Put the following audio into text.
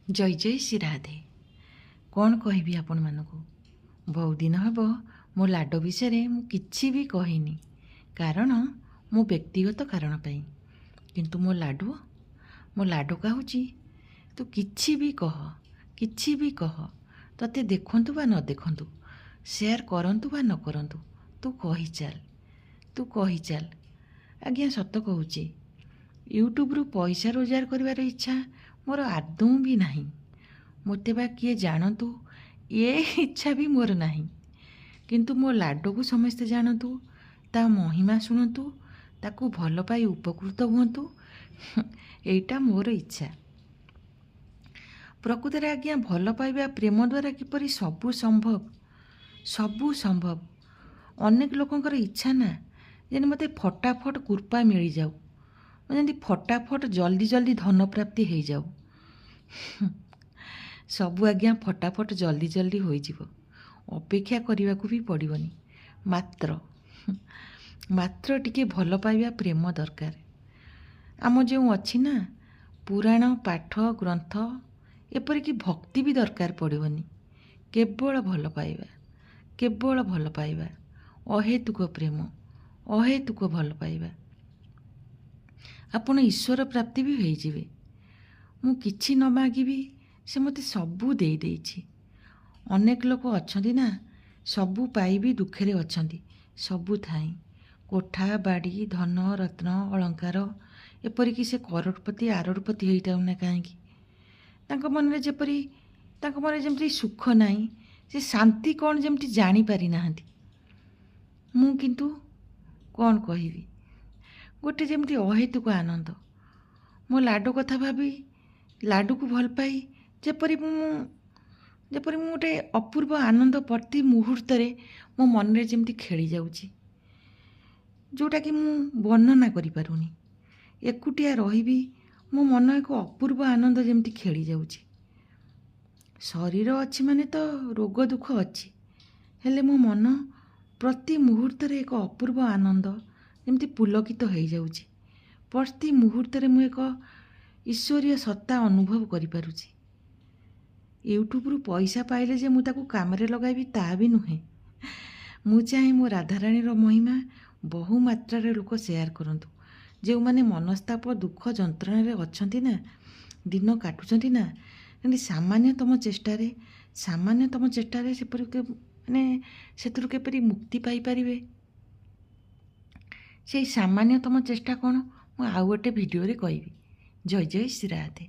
ଜୟ ଜୟ ଶ୍ରୀ ରାଧେ। କ'ଣ କହିବି ଆପଣମାନଙ୍କୁ, ବହୁତ ଦିନ ହେବ ମୋ ଲାଡ଼ ବିଷୟରେ ମୁଁ କିଛି ବି କହିନି, କାରଣ ମୋ ବ୍ୟକ୍ତିଗତ କାରଣ ପାଇଁ। କିନ୍ତୁ ମୋ ଲାଡ଼ୁ କହୁଛି, ତୁ କିଛି ବି କହ, କିଛି ବି କହ, ତୋତେ ଦେଖନ୍ତୁ ବା ନ ଦେଖନ୍ତୁ, ସେୟାର କରନ୍ତୁ ବା ନ କରନ୍ତୁ, ତୁ କହିଚାଲ, ତୁ କହିଚାଲ। ଆଜ୍ଞା, ସତ କହୁଛି, ୟୁଟ୍ୟୁବରୁ ପଇସା ରୋଜଗାର କରିବାର ଇଚ୍ଛା ମୋର ଆଦୌ ବି ନାହିଁ। ମୋତେ ବା କିଏ ଜାଣନ୍ତୁ, ଏ ଇଚ୍ଛା ବି ମୋର ନାହିଁ। କିନ୍ତୁ ମୋ ଲାଡ଼ୁକୁ ସମସ୍ତେ ଜାଣନ୍ତୁ, ତା ମହିମା ଶୁଣନ୍ତୁ, ତାକୁ ଭଲ ପାଇ ଉପକୃତ ହୁଅନ୍ତୁ, ଏଇଟା ମୋର ଇଚ୍ଛା। ପ୍ରକୃତରେ ଆଜ୍ଞା, ଭଲ ପାଇବା ପ୍ରେମ ଦ୍ୱାରା କିପରି ସବୁ ସମ୍ଭବ, ସବୁ ସମ୍ଭବ। ଅନେକ ଲୋକଙ୍କର ଇଚ୍ଛା ନା, ଯେମିତି ମୋତେ ଫଟାଫଟ କୃପା ମିଳିଯାଉ, ଯେମିତି ଫଟାଫଟ ଜଲ୍ଦି ଜଲ୍ଦି ଧନ ପ୍ରାପ୍ତି ହେଇଯାଉ। ସବୁ ଆଜ୍ଞା ଫଟାଫଟ ଜଲ୍ଦି ଜଲ୍ଦି ହୋଇଯିବ, ଅପେକ୍ଷା କରିବାକୁ ବି ପଡ଼ିବନି। ମାତ୍ର ମାତ୍ର ଟିକେ ଭଲ ପାଇବା ପ୍ରେମ ଦରକାର। ଆମ ଯେଉଁ ଅଛି ନା ପୁରାଣ ପାଠ ଗ୍ରନ୍ଥ, ଏପରିକି ଭକ୍ତି ବି ଦରକାର ପଡ଼ିବନି। କେବଳ ଭଲ ପାଇବା, କେବଳ ଭଲ ପାଇବା, ଅହେତୁକ ପ୍ରେମ, ଅହେତୁକ ଭଲ ପାଇବା। ଆପଣ ଈଶ୍ୱର ପ୍ରାପ୍ତି ବି ହେଇଯିବେ। ମୁଁ କିଛି ନ ମାଗିବି, ସେ ମୋତେ ସବୁ ଦେଇଦେଇଛି। ଅନେକ ଲୋକ ଅଛନ୍ତି ନା, ସବୁ ପାଇ ବି ଦୁଃଖରେ ଅଛନ୍ତି। ସବୁ ଥାଇ, କୋଠା ବାଡ଼ି, ଧନ ରତ୍ନ ଅଳଙ୍କାର, ଏପରିକି ସେ କରୋଡ଼ପତି ଆରୋଡ଼ପତି ହେଇଥାଉ ନା କାହିଁକି, ତାଙ୍କ ମନରେ ଯେମିତି ସୁଖ ନାହିଁ, ସେ ଶାନ୍ତି କ'ଣ ଯେମିତି ଜାଣିପାରି ନାହାନ୍ତି। ମୁଁ କିନ୍ତୁ କ'ଣ କହିବି, ଗୋଟେ ଯେମିତି ଅହେତୁକ ଆନନ୍ଦ ମୋ ଲାଡ଼ୁ କଥା ଭାବି, ଲାଡ଼ୁକୁ ଭଲ ପାଇ ଯେପରି ମୁଁ ଗୋଟେ ଅପୂର୍ବ ଆନନ୍ଦ ପ୍ରତି ମୁହୂର୍ତ୍ତରେ ମୋ ମନରେ ଯେମିତି ଖେଳି ଯାଉଛି, ଯେଉଁଟାକି ମୁଁ ବର୍ଣ୍ଣନା କରିପାରୁନି। ଏକୁଟିଆ ରହିବି, ମୋ ମନ ଏକ ଅପୂର୍ବ ଆନନ୍ଦ ଯେମିତି ଖେଳି ଯାଉଛି। ଶରୀର ଅଛି ମାନେ ତ ରୋଗ ଦୁଃଖ ଅଛି, ହେଲେ ମୋ ମନ ପ୍ରତି ମୁହୂର୍ତ୍ତରେ ଏକ ଅପୂର୍ବ ଆନନ୍ଦ ଯେମିତି ପୁଲକିତ ହେଇଯାଉଛି। ପ୍ରତି ମୁହୂର୍ତ୍ତରେ ମୁଁ ଏକ ଈଶ୍ୱରୀୟ ସତ୍ତା ଅନୁଭବ କରିପାରୁଛି। ୟୁଟ୍ୟୁବରୁ ପଇସା ପାଇଲେ ଯେ ମୁଁ ତାକୁ କାମରେ ଲଗାଇବି, ତାହା ବି ନୁହେଁ। ମୁଁ ଚାହେଁ ମୋ ରାଧାରାଣୀର ମହିମା ବହୁ ମାତ୍ରାରେ ଲୋକ ସେୟାର କରନ୍ତୁ। ଯେଉଁମାନେ ମନସ୍ତାପ ଦୁଃଖ ଯନ୍ତ୍ରଣାରେ ଅଛନ୍ତି ନା, ଦିନ କାଟୁଛନ୍ତି ନା, ଯେମିତି ସାମାନ୍ୟତମ ଚେଷ୍ଟାରେ ସେପରି ମାନେ ସେଥିରୁ କିପରି ମୁକ୍ତି ପାଇପାରିବେ। ସେଇ ସାମାନ୍ୟତମ ଚେଷ୍ଟା କ'ଣ, ମୁଁ ଆଉ ଗୋଟେ ଭିଡ଼ିଓରେ କହିବି। ଜୟ ଜୟ ଶ୍ରୀ ରାଧେ।